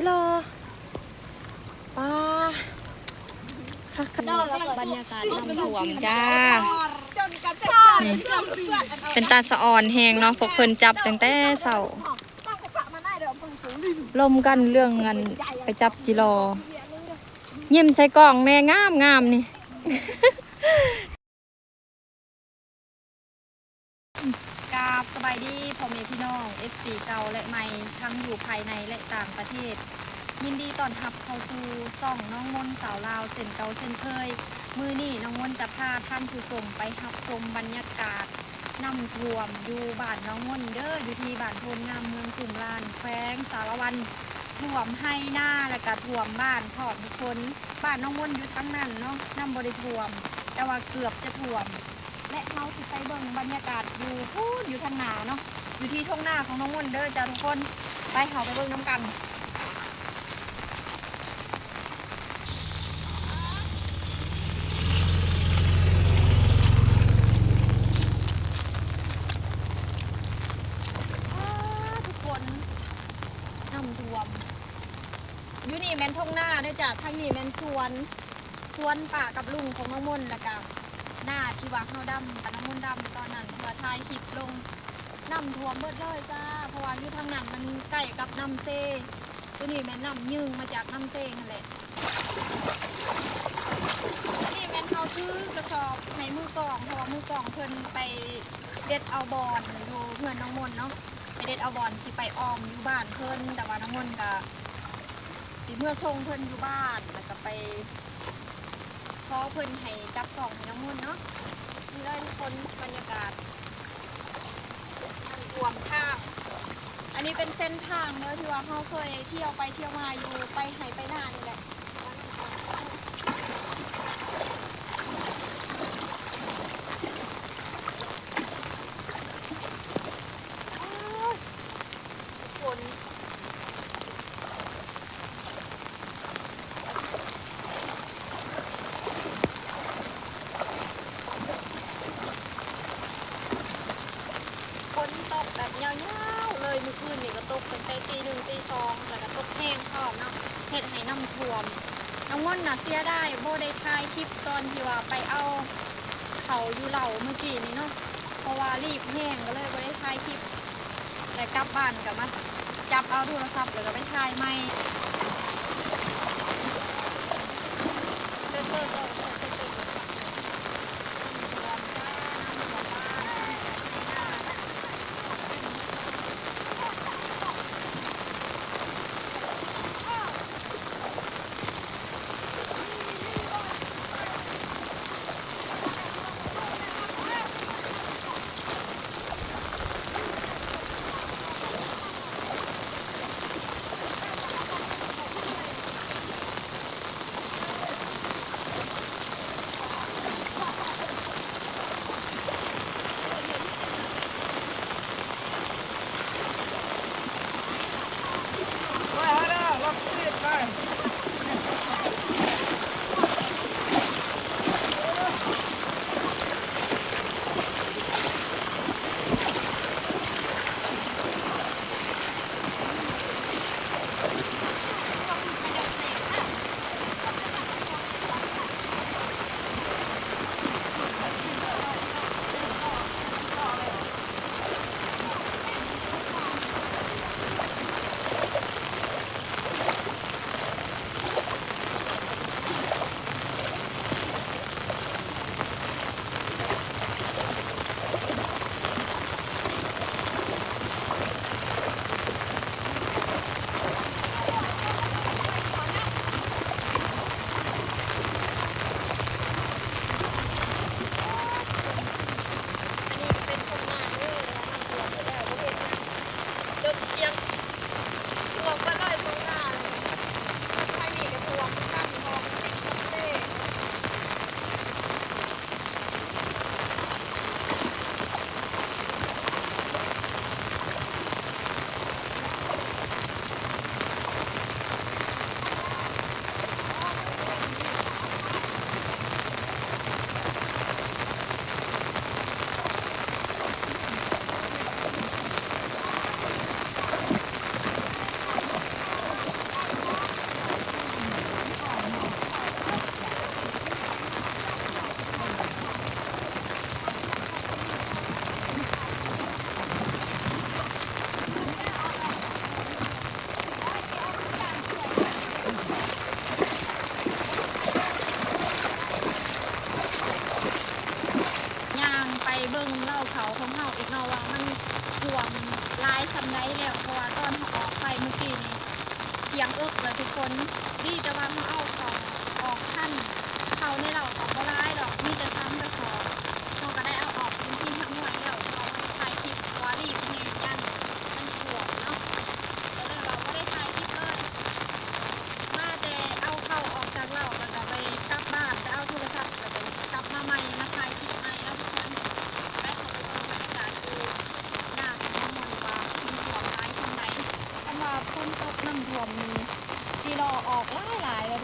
ໂລ ປາ ຄັກໆ ບັນຍາກາດນ້ຳຖ້ວມຈ້າ ນີ້ ເປັນຕາສະອອນແຮງເນາະ ພວກເພິ່ນຈັບຕັ້ງແຕ່ເຊົ້າ ລົມກັນເລື່ອງອັນໄປຈັບຈິລໍ ຍິ້ມໃສ່ກ້ອງແດ່ ງາມໆ ນີ້. ກາບສະບາຍດີພໍ່ແມ່ພີ່ນ້ອງ ເອັຟຊີ ເກົ່າ ແລະ ໃໝ່ ທັງຢູ່ພາຍໃນ ແລະ ຕ່າງປະເທດ. ຍິນດີຕ້ອນຮັບເຂົ້າສູ່ຊ່ອງນ້ອງມົນສາວລາວເຊັ່ນເກົ່າເຊັ່ນເຄີຍ. ມື້ນີ້ນ້ອງມົນຈະພາທ່ານຜູ້ຊົມໄປຮັບຊົມບັນຍາກາດນ້ຳຖ້ວມຢູ່ບ້ານນ້ອງມົນເດີ້ ຢູ່ທີ່ບ້ານໂພນງາມ ເມືອງກຸ້ມລານ ແຂວງສາລະວັນ. ຖ້ວມໄຮ່ນາ ແລະກະຖ້ວມບ້ານພ້ອມທຸກຄົນ. ບ້ານນ້ອງມົນຢູ່ທາງນັ້ນເນາະ ນ້ຳບໍ່ໄດ້ຖ້ວມ ແຕ່ວ່າເກືອບຈະຖ້ວມ ແລະ ເຮົາຊິໄປເບິ່ງບັນຍາກາດຢູ່ພຸ້ນ ຢູ່ທາງໜ້າເນາະ ຢູ່ທີ່ທົ່ງນາຂອງນ້ອງມົນເດີ້ຈ້າທຸກຄົນ. ໄປ ເຮົາໄປເບິ່ງນຳກັນ. ອ້າ ທຸກຄົນ ນ້ຳຖ້ວມ ຢູ່ນີ້ແມ່ນທົ່ງນາເດີ້ຈ້າ ທາງນີ້ແມ່ນສວນ ສວນປ້າກັບລຸງຂອງນ້ອງມົນ ແລ້ວກະນາທີ່ວ່າເຮົາດຳ ນ້ອງມົນດຳຕອນນັ້ນ ເພື່ອຖ່າຍຄລິບລົງ. ນ້ຳຖ້ວມເບິດເລີຍຈ້າ ເພາະວ່າຢູ່ທາງນັ້ນມັນໃກ້ກັບນ້ຳເຊ ຕົວນີ້ແມ່ນນ້ຳຍືງມາຈາກນ້ຳເຊຫັ້ນແຫຼະ. ນີ້ແມ່ນເຮົາຖືກະສອບໃຫ້ມືກ້ອງ ເພາະວ່າມືກ້ອງເພິ່ນໄປເດັດເອົາບອນຢູ່ເຮືອນນ້ອງມົນເນາະ ໄປເດັດເອົາບອນຊິໄປອ້ອມຢູ່ບ້ານເພິ່ນ ແຕ່ວ່ານ້ອງມົນກະຊິເມືອສົ່ງເພິ່ນຢູ່ບ້ານ ແລ້ວກະໄປ ຂໍເພິ່ນໃຫ້ຈັບກ້ອງໃຫ້ນ້ອງມົນເນາະ. ນີ້ເລີຍທຸກຄົນ ບັນຍາກາດນ້ຳຖ້ວມທາງ ອັນນີ້ເປັນເສັ້ນທາງເດີ ທີ່ວ່າເຮົາເຄີຍທ່ຽວໄປທ່ຽວມາຢູ່ ໄປໄຮ່ໄປນານີ້ແຫຼະ. ໂອ້ຍ ທຸກຄົນ ຝົນຕົກແບບຍາວໆ ເລີຍ ມື້ຄືນນີ້ກໍຕົກຕັ້ງແຕ່ຕີໜຶ່ງ ຕີສອງ ແລ້ວກໍຕົກແຮງພ້ອມເນາະ ເຮັດໃຫ້ນ້ຳຖ້ວມ. ນ້ອງມົນນະເສຍດາຍບໍ່ໄດ້ຖ່າຍຄລິບຕອນທີ່ວ່າໄປເອົາເຂົ້າຢູ່ເຫຼົ່າມື້ກີ້ນີ້ເນາະ ເພາະວ່າລີບແຮງ ກໍເລີຍບໍ່ໄດ້ຖ່າຍຄລິບ. ແລ້ວກັບບ້ານກໍມາຈັບເອົາໂທລະສັບ ແລ້ວກໍໄປຖ່າຍໃໝ່. ຽງເອິກແລ້ວທຸກຄົນ. ດີແຕ່ວ່າເຮົາເອົາເຂົ້າອອກທັນ. ເຂົ້າໃນເລົ້າກໍບໍ່ຫຼາຍດອກ ມີແຕ່ສາມກະສອບ. ເຮົາກໍໄດ້ເອົາອອກເປັນທີ່ຮຽບຮ້ອຍແລ້ວ ເພາະວ່າບໍ່ໄດ້ຖ່າຍຄລິບ ເພາະວ່າລີບແຮງ ຢ້ານມັນຖ້ວມເນາະ ກໍເລີຍວ່າບໍ່ໄດ້ຖ່າຍຄລິບເລີຍ. ມາແຕ່ເອົາເຂົ້າອອກຈາກເລົ້າ ແລ້ວກໍໄປກັບບ້ານ ໄປເອົາໂທລະສັບ ແລ້ວກໍກັບມາໃໝ່ ມາຖ່າຍຄລິບໃໝ່ເນາະທຸກຄົນ. ໄປ ເຮົາໄປເບິ່ງບັນຍາກາດຢູ່ໜ້າຂອງນ້ອງມົນວ່າມັນຖ້ວມຫຼາຍສ່ຳໃດ. ຄັນວ່າຝົນຕົກນ້ຳຖ້ວມນີ້ ຈີລໍອອກຫຼາຍໆ ເລີຍ.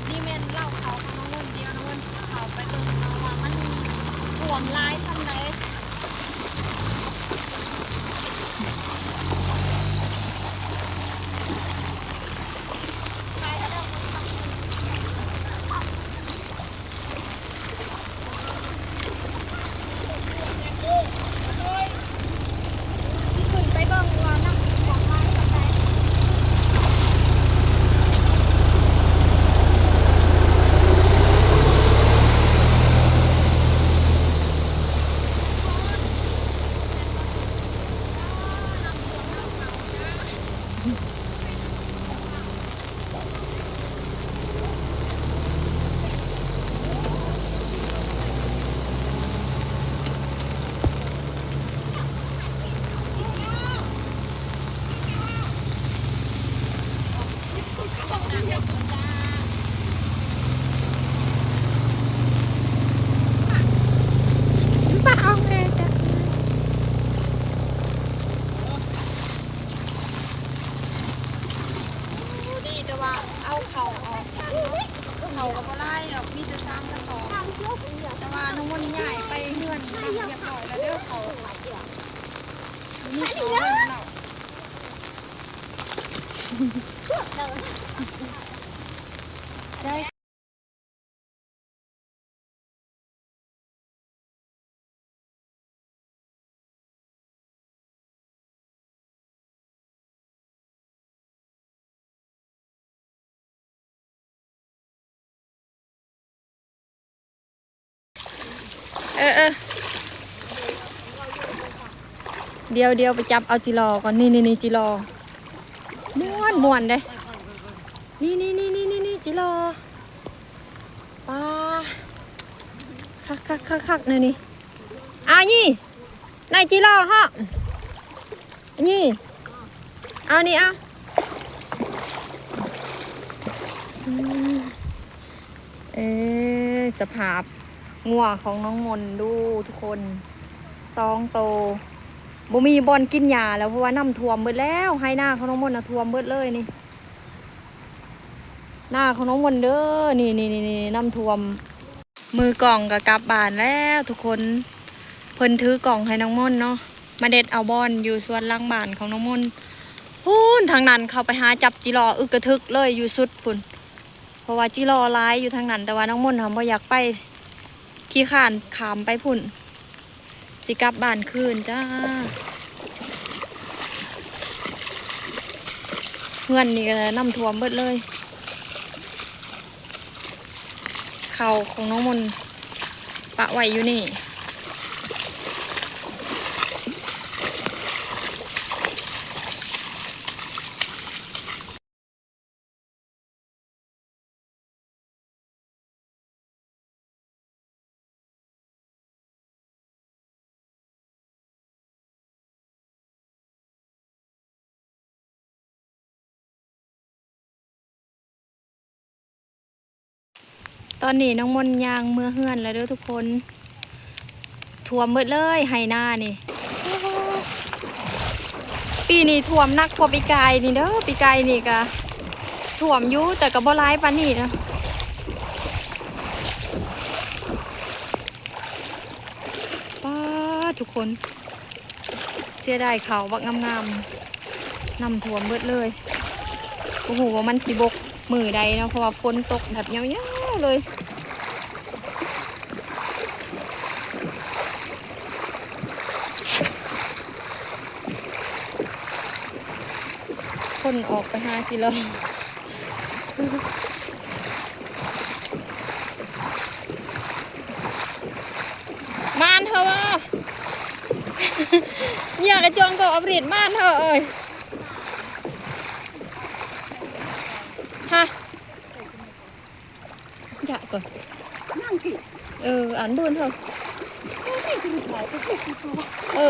ນີ້ແມ່ນເລົ້າເຂົ້າຂອງນ້ອງມົນ ດຽວນ້ອງມົນຊິເຂົ້າໄປເບິ່ງເນາະວ່າມັນຖ້ວມຫຼາຍສ່ຳໃດ. ດີແຕ່ວ່າເອົາເຂົ້າອອກທັນເນາະ ເຂົ້າກໍບໍ່ຫຼາຍດອກ ມີແຕ່ສາມກະສອບ. ແຕ່ວ່ານ້ອງມົນຍ້າຍໄປເຮືອນນັ້ນຮຽບຮ້ອຍແລ້ວເດີ ເຂົ້າ ມີເຂົ້າແລ້ວເນາະ. ເອີ ເອີ ດຽວ ດຽວໄປຈັບເອົາຈີລໍກ່ອນ. ນີ້ ນີ້ ຈີລໍ ມ່ວນ ມ່ວນເດ້. ນີ້ ນີ້ ຈີລໍ ປາ ຄັກໆໆໆ ແນວນີ້. ອາ ນີ້ ໄດ້ຈີລໍເຫາະ ນີ້ ເອົານີ້ ເອົາ. ອືມ ເອີ ສະພາບງົວຂອງນ້ອງມົນດູທຸກຄົນ ສອງໂຕ ບໍ່ມີບ່ອນກິນຫຍ້າແລ້ວ ເພາະວ່ານ້ຳຖ້ວມເບິດແລ້ວ. ໄຮ່ນາຂອງນ້ອງມົນນະຖ້ວມເບິດເລີຍນີ້. ນາຂອງນ້ອງມົນເດີ ນີ້ໆໆ ນ້ຳຖ້ວມ. ມືກ້ອງກໍກັບບ້ານແລ້ວທຸກຄົນ ເພິ່ນຖືກ້ອງໃຫ້ນ້ອງມົນເນາະ ມາເດັດເອົາບ່ອນຢູ່ສວນຫຼັງບ້ານຂອງນ້ອງມົນ. ພຸ້ນ ທາງນັ້ນເຂົາໄປຫາຈັບຈີລໍອຶກກະທຶກເລີຍ ຢູ່ສຸດພຸ້ນ ເພາະວ່າຈີລໍຫຼາຍຢູ່ທາງນັ້ນ ແຕ່ວ່ານ້ອງມົນຫັ້ນບໍ່ຢາກໄປ ຂີ້ຄ້ານຂ້າມໄປພຸ້ນ. ຊິກັບບ້ານຄືນຈ້າ. ເຮືອນນີ້ກໍນ້ຳຖ້ວມເບິດເລີຍ ເຂົ້າຂອງນ້ອງມົນປະໄວ້ຢູ່ນີ້. ຕອນນີ້ນ້ອງມົນຍ່າງເມືອເຮືອນແລ້ວເດີທຸກຄົນ ຖ້ວມເບິດເລີຍໄຮ່ນານີ້. ປີນີ້ຖ້ວມໜັກກວ່າປີກາຍນີ້ເດີ ປີກາຍນີ້ກະຖ້ວມຢູ່ ແຕ່ກະບໍ່ຫຼາຍປານນີ້ນະ. ປາດ ທຸກຄົນ ເສຍດາຍເຂົ້າບັກງາມໆ ນ້ຳຖ້ວມເບິດເລີຍ. ບໍ່ຮູ້ວ່າມັນຊິບົກມື້ໃດເນາະ ເພາະວ່າຝົນຕົກແບບຍາວໆ ເລີຍ. ຄົນອອກໄປຫາກິໂລ ມານເຮົາວ່າ ເຫຍື່ອກະຈອງກໍອອບລິດ ມານເຮົາເອີຍ ຮະ. ຢະກ່ອນ ຍັງຕິ ເອີ ອ່ານບືນເຮີ ເອີ.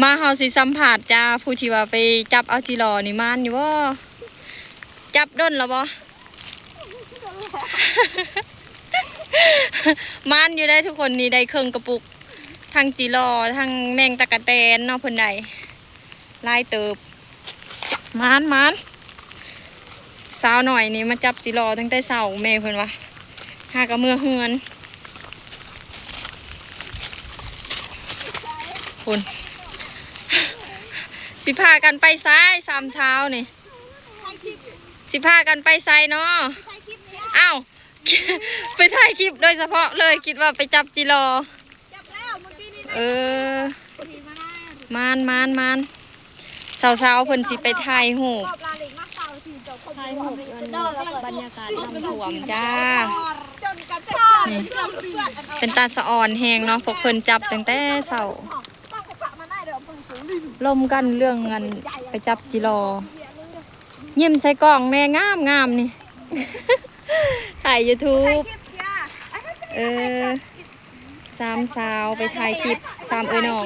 ມາ ເຮົາຊິສຳພາດຈ້າ ຜູ້ທີ່ວ່າໄປຈັບເອົາຈີຫຼໍນີ້ ມານຢູ່ບໍ່? ຈັບດົນແລ້ວບໍ່? ມານຢູ່ໄດ໋ທຸກຄົນ ນີ້ໄດ້ເຄິ່ງກະປຸກ ທັງຈີຫຼໍ ທັງແມງຕະກະແຕນເນາະ ເພິ່ນໄດ້ຫຼາຍເຕີບ. ມານ ມານ ສາວນ້ອຍນີ້ມາຈັບຈີຫຼໍຕັ້ງແຕ່ເຊົ້າ ແມ່ເພິ່ນວ່າ ຫາກະເມືອເຮືອນ ພຸ້ນ ຊິພາກັນໄປໃສ ສາມສາວນີ້ ຊິພາກັນໄປໃສເນາະ? ອ້າວ ໄປຖ່າຍຄລິບໂດຍສະເພາະເລີຍ ຄິດວ່າໄປຈັບຈີຫຼໍ. ເອີ ມານ ມານ ມານ ສາວໆ ເພິ່ນຊິໄປຖ່າຍຮູບ ຖ່າຍຮູບບັນຍາກາດນ້ຳຖ້ວມຈ້າ. ນີ້ ເປັນຕາສະອອນແຮງເນາະ ພວກເພິ່ນຈັບຕັ້ງແຕ່ເຊົ້າ ລົມກັນເລື່ອງອັນໄປຈັບຈີຫຼໍ. ຍິ້ມໃສ່ກ້ອງແດ່ ງາມໆ ນີ້ ຖ່າຍຢູທູບ. ເອີ ສາມສາວໄປຖ່າຍຄລິບ ສາມເອື້ອຍນ້ອງ.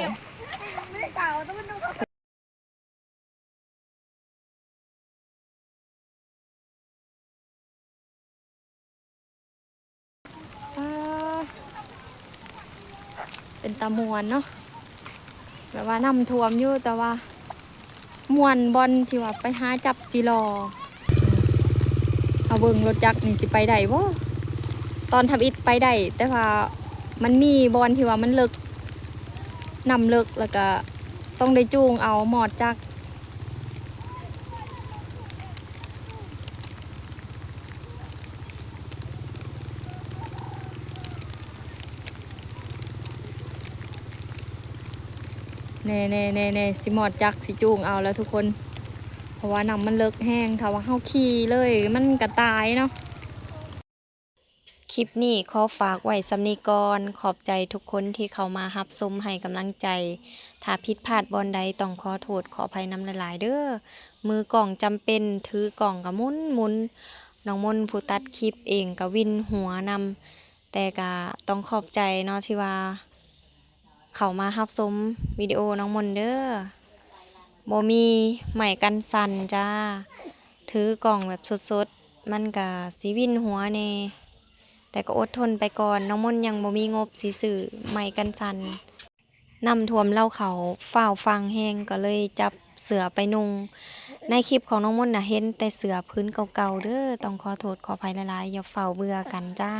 ອ່າ ເປັນຕາມ່ວນເນາະ ແບບວ່ານ້ຳຖ້ວມຢູ່ ແຕ່ວ່າມ່ວນບ່ອນທີ່ວ່າໄປຫາຈັບຈີຫຼໍ. ເຮົາເບິ່ງລົດຈັກນີ້ຊິໄປໄດ້ບໍ່? ຕອນທຳອິດໄປໄດ້ ແຕ່ວ່າມັນມີບ່ອນທີ່ວ່າມັນເລິກ ນ້ຳເລິກ ແລ້ວກະຕ້ອງໄດ້ຈູງເອົາມອດຈັກ. ແນ່ໆໆໆ ຊິມອດຈັກຊິຈູງເອົາແລ້ວທຸກຄົນ ເພາະວ່ານ້ຳມັນເລິກແຮງ ຖ້າວ່າເຮົາຂີ່ເລີຍມັນກະຕາຍເນາະ. ຄລິບນີ້ຂໍຝາກໄວ້ສ່ຳນີ້ກ່ອນ. ຂອບໃຈທຸກຄົນທີ່ເຂົ້າມາຮັບຊົມໃຫ້ກຳລັງໃຈ. ຖ້າຜິດພາດບ່ອນໃດຕ້ອງຂໍໂທດຂໍອະໄພນຳຫຼາຍໆເດີ້. ມືກ້ອງຈຳເປັນ ຖືກ້ອງກະໝຸນໆ. ນ້ອງມົນຜູ້ຕັດຄລິບເອງກະວິນຫົວນຳ. ແຕ່ກະຕ້ອງຂອບໃຈເນາະ ທີ່ວ່າເຂົ້າມາຮັບຊົມວິດີໂອນ້ອງມົນເດີ້. ບໍ່ມີໄມ້ກັນສັ່ນຈ້າ. ຖືກ້ອງແບບສົດໆ ມັນກະຊິວິນຫົວແດ່ ແຕ່ກໍອົດທົນໄປກ່ອນ. ນ້ອງມົນຍັງບໍ່ມີງົບຊິຊື້ໄມ້ກັນສັ່ນ. ນ້ຳຖ້ວມລາວເຂົ້າ ຟ້າວຟັ່ງແຮງ ກໍເລີຍຈັບເສື້ອໄປນຸ່ງ. ໃນຄລິບຂອງນ້ອງມົນນະ ເຫັນແຕ່ເສື້ອຜືນເກົ່າໆເດີ້. ຕ້ອງຂໍໂທດຂໍອະໄພຫຼາຍໆ ຢ່າຟ້າວເບື່ອກັນຈ້າ.